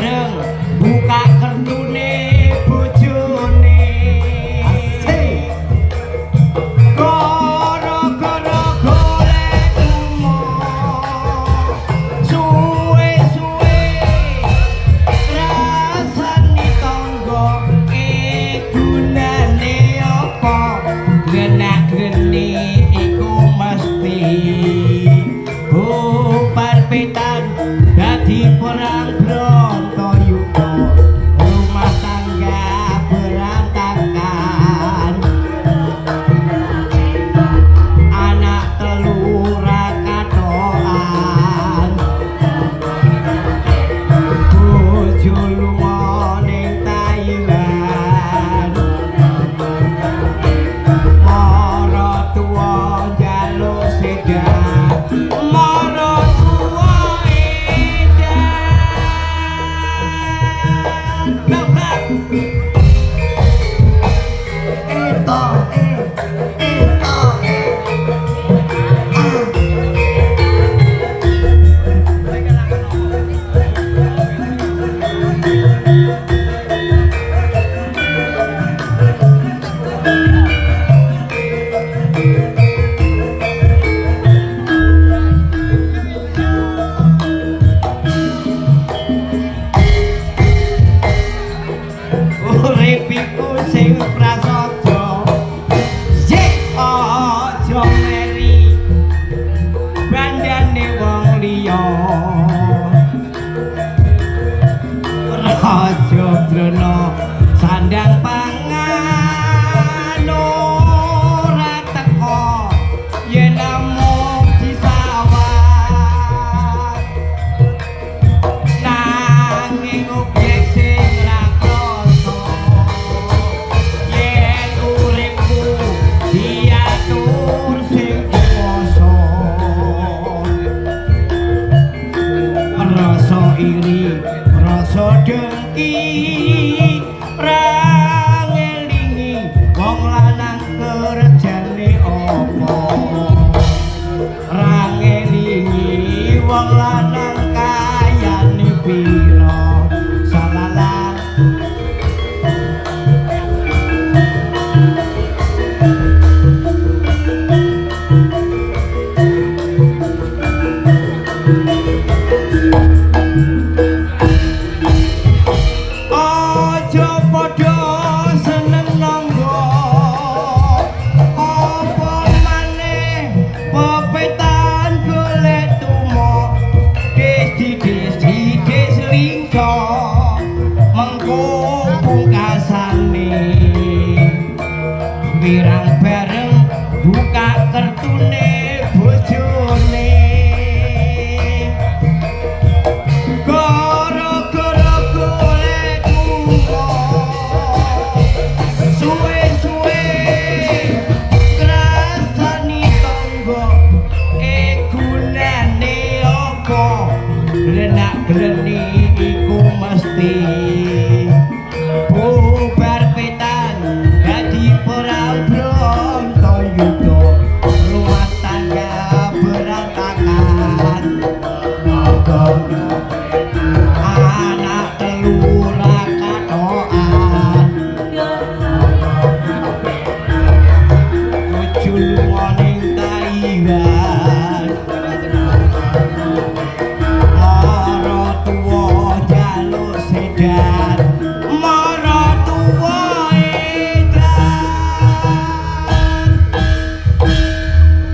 bareng buka kertune bojone. Asik. Gara-gara golek tumo suwe-suwe rasane tangga gunane apa glenak-gleni iku mesti bubar petan dadi perang Brontoyuda, rumah tangga berantakan, anak telu ra katokan, bojo lunga ning Thailand, maratuwa njaluk sedan, maratuwa edan. Bang. Eto e eto e ah. Urip iku sing prasaja, Ye. Aja meri bandane wong liya. Raja Drona sandang pangan ora teka yen namung disawat, nanging objek sing ra krasa yen uripmu diatur sing kuwasa. Rasa iri, rasa dengki ra ngelingi wong lanang kerjane apa, ra ngelingi wong lanang kayane pira. Salala. Aja padha seneng nangga apa maneh pepetan golek tumo, des des lingko mengko pungkasane wirang bareng buka kertune bojone. Gara-gara golek tumo suwe-suwe krasani tangga gunane apa glenak-gleni iku mesti.